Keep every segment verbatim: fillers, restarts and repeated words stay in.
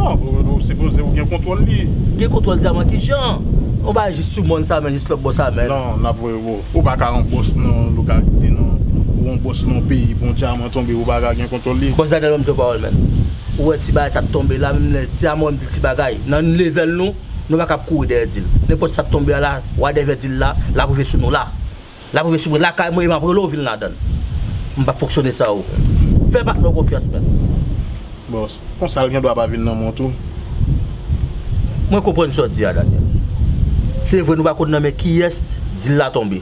Ou, ou sipoze ou gen kontwòl li. Gen kontwòl dyaman ki jan? Ou bay jis sou mòn sa, men jis lòt bò sa, men. Non, n ap voye ou. Ou pa ka yon bòs nan lokalite, non. Ou yon bòs nan peyi, bon dyaman tonbe, ou pa ka gen kontwòl li. Bòs Daniel, ban m di w pawòl, men. Ou wè ti bagay sa k tonbe la, menm lè dyaman wè m di l ti bagay. Nan level nou, nou pa ka ap kouri dèyè di l. Nenpòt sa k tonbe a la, w a dèyè di l la, l ap rive sou nou la. L ap rive sou mwen lakay mwen e m ap rele w vin ladan l. M p ap fonksyone san ou. Fè patnè w konfyans, men. Bòs, konsa l gen dwa pa vin nan men w tou. Mwen konprann sa w di a, Daniel. Se vre nou pa konn nan men kiyès dil la tonbe.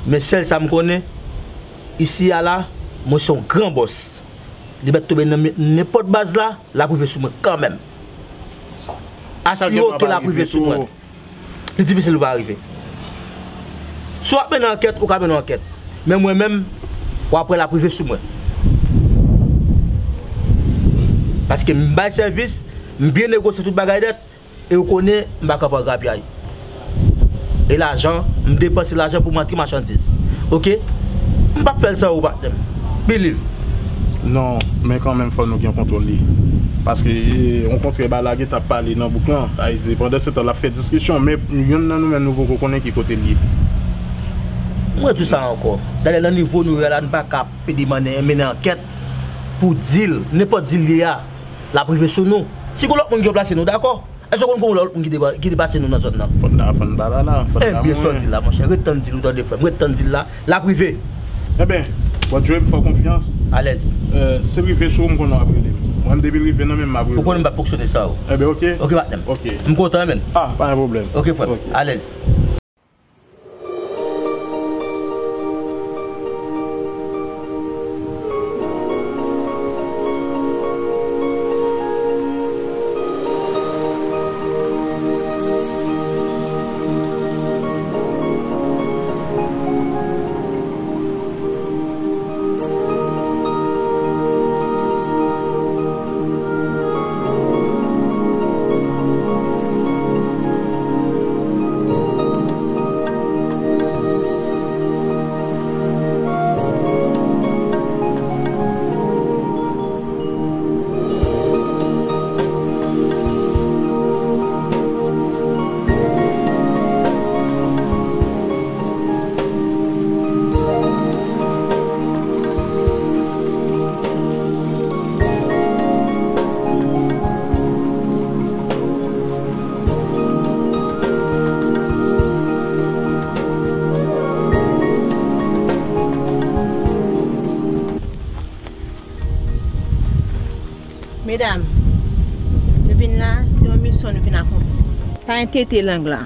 Men sèl sa m konnen, isi a la, mwen se yon gran bòs. Li mèt tonbe nan men nenpòt baz la, l ap rive sou mwen kanmenm. Asire w ke l ap rive sou mwen. Li difisil pou pa rive. Si w ap mennen ankèt, ou ka mennen ankèt. Men mwen menm, w ap wè l ap rive sou mwen. Paske m bay sèvis, m byen negosye tout bagay nèt, e ou konnen m pa ka pran grapyay. E lajan, m depanse lajan pou m antre machandiz. Oke? M p ap fè l san ou, patnè m. Believe. Non, men kanmenm fò nou gen kontwòl li. Paske, e, yon kontrè bagay la gentan ap pale nan bouk lan. Sa vle di, pandan se tan, l ap fè diskisyon, men youn nan nou menm nou poko konnen ki kote l ye. Mwen di w sa ankò. Dayè, nan nivo nou ye la, nou pa ka pede mennen, mennen ankèt pou dil, nenpòt dil li ye a, l ap rive sou nou. Si gon lòt moun ki yo plase nou, dakò? Èske w konn konbyen lòt moun ki te, ki te pase nou nan zòn nan? Fò n ta, fò n pa la la, fò n ta. Enben, sa w di la, monchè, ret tann dil ou tande, frè m, ret tann dil la, l ap rive. Enben, bon, Dre, m fè w konfyans. Alèz. E, si l rive sou ou, m konnen w ap rele m. Mwen, depi l rive nan men m, m ap rele w. Ou konnen m p ap fonksyone san ou. Enben, oke. Oke, patnè m. Oke. M kontan, menn. A, pa gen pwoblèm. Oke, frè m. Oke. Alèz. Medam, nou vin la, se yon misyon nou vin akonpli. Pa entete lang la.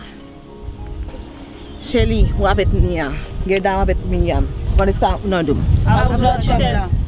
Shelly, w avèk Nia. Gerda, w avèk Miriam. Vanessa, ou nan do m. Ap zòt, chèf.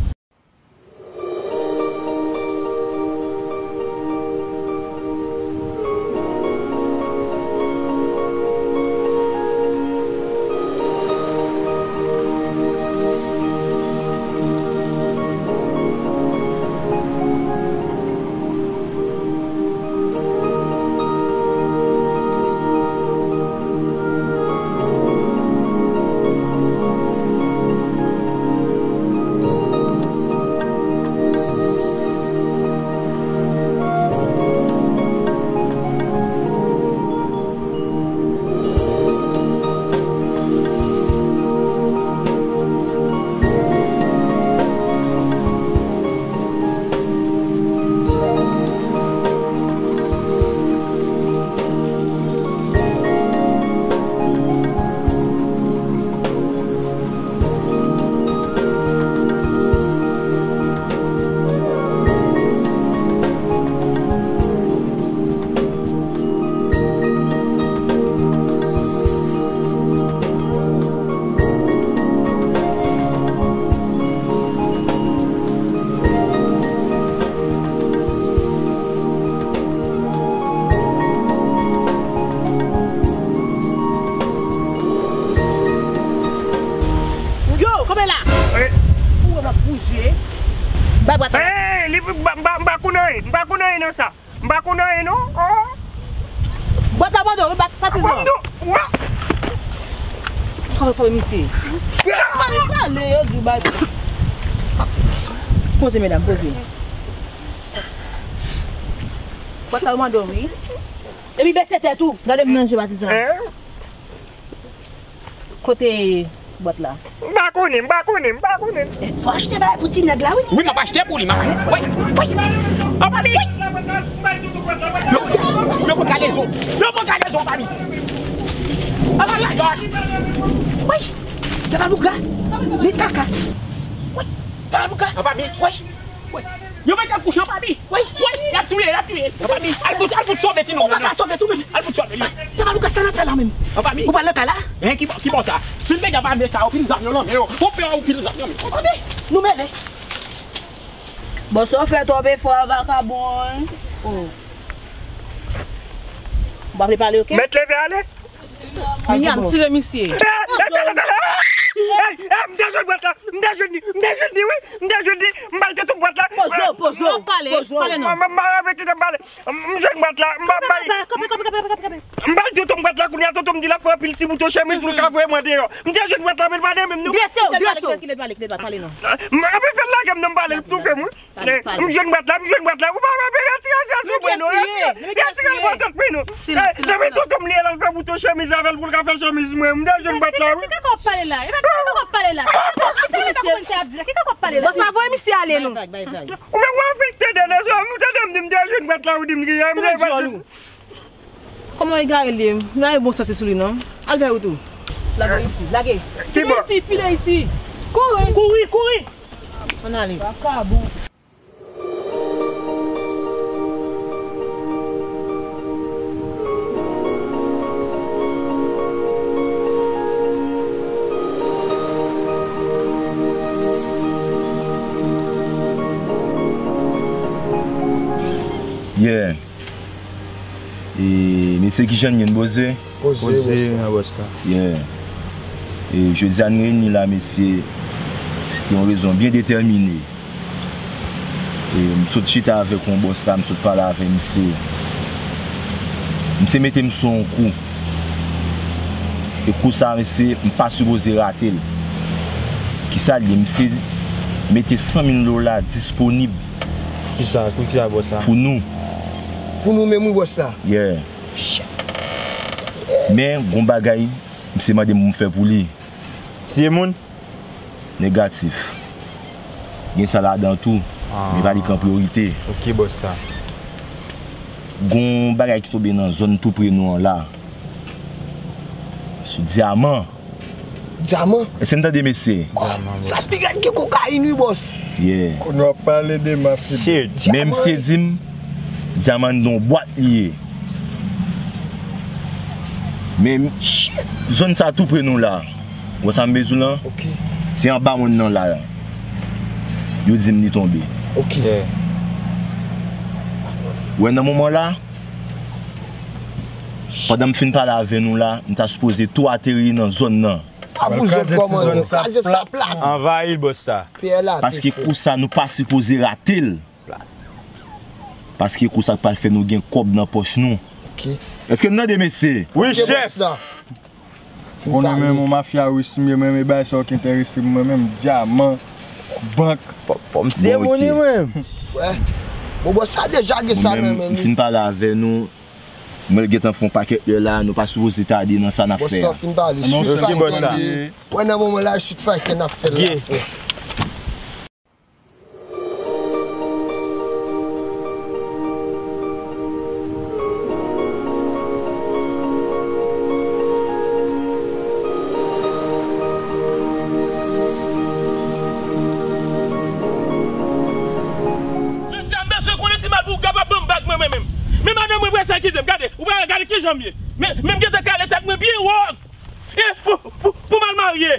Yo, kanpe la! Eh. Ou wè m ap bouje. Bay bwat la. Eh, li, m pa, m pa, m pa konn anyen, m pa konn anyen nan sa. M pa konn anyen non. Oh. Bwat la bò do, wi, patizan. Wa. Kòman, kòman misye? Kòman li pale, yo di bay. Poze, medam, poze. Bòt la yo mande w, wi. Epi bese tèt ou. Gade m nan je patizan. Kote bòt la? M pa konnen, m pa konnen, m pa konnen. Fò achte bagay pou ti nèg la, wi. Wi, m ap achte pou li, m ap achte. Wi, wi. An pa li. Yo, yo, yo, pran kalezo. Yo, pran kalezo, pa li. An pa li, yo. Wi. Tabalouga. Li kaka. Wi. Tabalouga. An pa li. Wi. Wi. Yo mete kouch an pa li. Wi. Wi. Y ap touye, y ap touye. An pa li. Al fout, al fout sove ti nonm nan. Ou pa ka sove tou menm. Al fout sove li. Tabalouga, sa n ap fè la menm? An pa li. Ou pral nan kay la? Hein, ki bò, ki bò sa? Pil mega pa vle sa, ou pil zam nan nan men yo. Ou pè ou pil zam nan men yo. An pa li. Nou mele. Bòs la fè twòp efò a vakabon. Oh. Ou pa vle pale, oke? Mèt leve ale. Miyam, tire misye. Ey, ey, m te jwenn bwat la, m te jwenn li, m te jwenn li, wi, m te jwenn li, m bay tout bwat la. Pozo, pozo, pozo. Pale, pale non. M, m, m, m, kite m pale. M, m jwenn bwat la, m bay, bay. Kanpe, kanpe, kanpe, kanpe, kanpe. M bay tonton bwat la, kounye a tonton m di l ap fè anpil ti bouton chemiz pou l ka voye mwen deyò. M te jwenn bwat la, men l pa nan men m non. Dwese w, dwese w. Kile, kile, kile, pale non. M, anpil fè l lage m non, m pale, l toufe m, wi. Pale, pale. M jwenn bwat la, m jwenn bwat la. Ou pa wè, retire, retire sou mwen non, retire. Retire l bò tèt mwen non. Silans, silans, silans. Depi tonton m li an, l al fè bouton chemiz avè l pou l ka fè chemiz mwen. M te jwenn bwat la, wi. Ki kaka w ap pale la? E pa ki kaka w ap pale la? Ki kaka w ap pale la? Bòs la voye misye ale non. Bay vag, bay vag. Ou menm w afekte de lè sa, ou tande m di m te jwenn bwat la, ou di m ki m te jwenn bwat la. Kòman w egare l ye? M pa gen bon sans sou li non. Al fè wout ou. Lage isi, lage. Ki bò? File isi, file isi. Kouri. Kouri, kouri. Ann ale. Vakabon. Yeah. E, mesye, kijan n ye, n poze? Poze, poze, bòs la. Yeah. E, jodi a n reyini la, mesye, pou yon rezon byen detèmine. E, m sot chita avèk yon bòs la, m sot pale avè misye. Misye mete m sou yon kou. E kou sa, mesye, m pa sipoze rate l. Kisa l ye? Misye mete san mil dola disponib. Kisa, pou kisa, bòs la? Pou nou. Pou nou menm, wi, bòs la. Yeah. Men, gon bagay, misye mande m pou m fè pou li. Tiye moun? Negatif. Gen sa ladan tou, men pa li k an priyorite. Ok, bòs sa. Gon bagay ki tonbe nan zòn tou pre nou an la. Sou dyaman. Dyaman? Èske n tande, mesye? Oh, sa pi rèd ke kokayin, wi, bòs. Yeah. Kounye w ap pale de mafya. Shit. Men misye di m, dyaman nan yon bwat li ye. Men zòn sa tou pre nou la. Ou wè sa m bezwen lan? Ok. Se anba mòn nan la. Yo di m li tonbe. Ok. Yeah. Ou wè nan moman la, pandan m fin pale avè nou la, m ta sipoze tou ateri nan zòn nan. Pa pou zòn kòman yo kraze sa plat. Anvayi l, bòs sa. Paske kou sa nou pa sipoze rate l. Paske kou sa k pral fè nou gen kòb nan pòch nou. Ok. Èske n tande, mesye? Wi, chèf. Ou konnen menm, yon mafya rich m ye, mwen menm, e bagay sa yo ki enterese m, mwen menm, dyaman, bank. Fò, fò m se moun wi, mwen. Frè, bon, bòs sa deja gen sa nan men li. M fin pale avè nou, mwen gentan fè yon pakèt lè la, nou pa sipoze tade nan sa n ap fè a. Bòs la fin pale, street fighter li ye. Wè nan moman la, street fighter n ap fè l la, frè. Jodi a, m bezwen konnen si Malpougra p ap ban m bag mwen, mwen menm. Men madanm mwen prese kite m. Gade, ou pa wè, gade kijan m ye. Men, men m gentan kale tèt mwen byen wòz. E pou, pou, pou m al marye.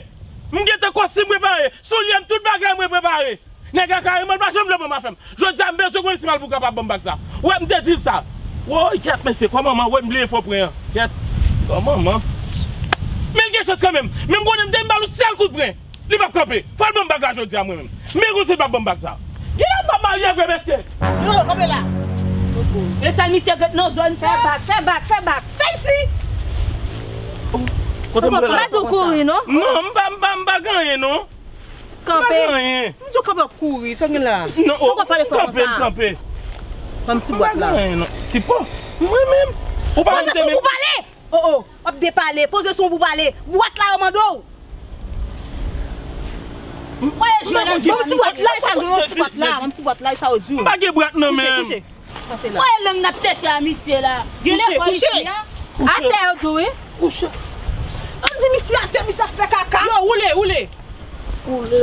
M gentan kòstim prepare. Soulye m, tout bagay mwen prepare. Nèg la kareman, l pa janm vle ban m afè m. Jodi a, m bezwen konnen si Malpougra p ap ban m bag sa. Ou wè, m te di l sa. Woy, kèt, mesye, kòman manman, woy, m bliye fò pren an. Kèt, kòman manman. Men l gen chans kanmenm. Men m konnen m te m ba l yon sèl kout pwen. Li p ap kanpe. Fò l ban m bag la jodi a, mwen menm. Men konsa l p ap ban m bag sa. Gen lè m p ap marye vre, mesye. Yo, kanpe la. E sèl misye k ret nan zòn, fè bak, fè bak, fè bak. Fè isi. Kote m ret la? M pa di w kouri, non. Non, m pa, m pa, m pa gen anyen, non. Kanpe. M pa gen anyen. M di w kanpe w ap kouri, sa w gen la? Non, sa w ap pale fò konsa? Kanpe, kanpe. Ban m ti bwat la. Ti po. Mwen menm. Ou pa Poze sou pou pale. Oh, oh. W ap depale. Poze sou pou pale. Bwat la yo mande w. Mwen jwe la. Ban m ti bwat la, sa yo di. Ban m ti bwat la, sa yo di. M pa gen bwat nan men m. Kouche, kouche. Pase la. Mwen lang nan tete a misye la. Kouche, kouche. Atè yo di wi. Kouche. An di misye atè, misye ap fè kaka. Yo, woule, woule. Woule.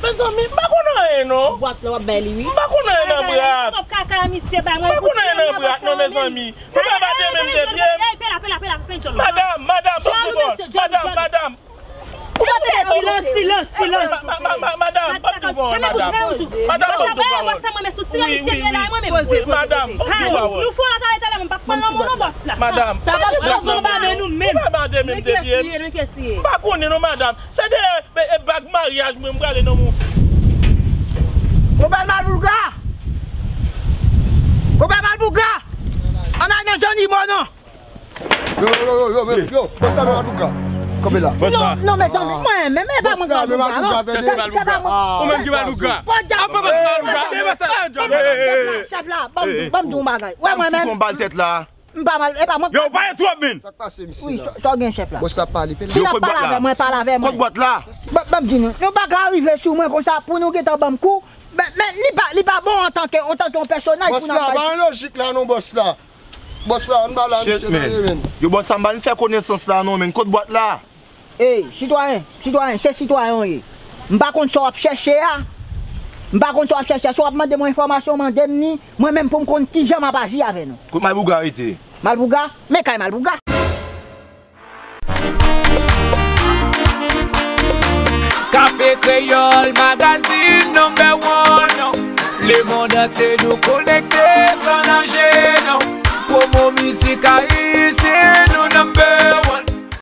Mezanmi, m pa konn anyen non. Bwat la w ap bay li wi. M pa konn anyen nan bwat. Kaka misye bay mwen. M pa konn anyen nan bwat non, mezanmi. Ou pa bate menm de pye. Madanm, madanm, ban m ti bòl. Madanm, madanm. Ou pa tande silans, silans, silans. Madanm, pa t ouvè, madanm. Madanm, pa t ouvè. Wi, wi, wi. Madanm, pa t ouvè. Nou fò la talè talè, mwen pa pran nan moun non bòs la. Madanm, sa pa fè sa, nou pa men nou menm. Ou pa bate menm de pye. M pa konnen non, madanm. Se de e, e bag maryaj mwen, m prale nan moun. Konpè Malbouga! Konpè Malbouga! Ann al nan zòn Imo non! Yo, yo, yo, yo, yo, yo, bòs la, men Malbouga. Kanpe la. Bòs la. Non, non, mezanmi, mwen menm, e pa mwen ki Malbouga non. Kiyès ki Malbouga? Ou menm ki Malbouga? Apa bòs Malbouga? Chèf la, ban m di yon bagay. Wè mwen menm. Fouti yon bal tèt la. M pa mal, e pa mwen. Yo, ou pale twòp, men. Sa k pase, misye la? Wi, sa w gen, chèf la? Bòs la pale, pale. Si l ap pale avè mwen, pale avè mwen. Kot bwat la? Ban m di nou, nou pa ka rive sou mwen konsa pou nou gentan ban m kou. Men, men li pa, li pa bon antanke, antanke yon pèsonaj pou n ap pale. Bòs la, pa gen lojik la non, bòs la. Bòs la, ann ba la misye nan men. Yo, bòs la, m pa vin fè konesans la non, men. Kot bwat la? Ey, sitwayen, sitwayen, se sitwayen w ye. M pa konn sa w ap chèche a. M pa konn sa w ap chèche a. Si w ap mande mwen enfòmasyon, mande m ni. Mwen menm pou m konn kijan m ap aji avè nou. Kot Malbouga rete? Malbouga? Men kay Malbouga. Kafe Kreyòl, magazine number one. Le monde entier nou konekte san danje, non. Promo mizik ayisyen,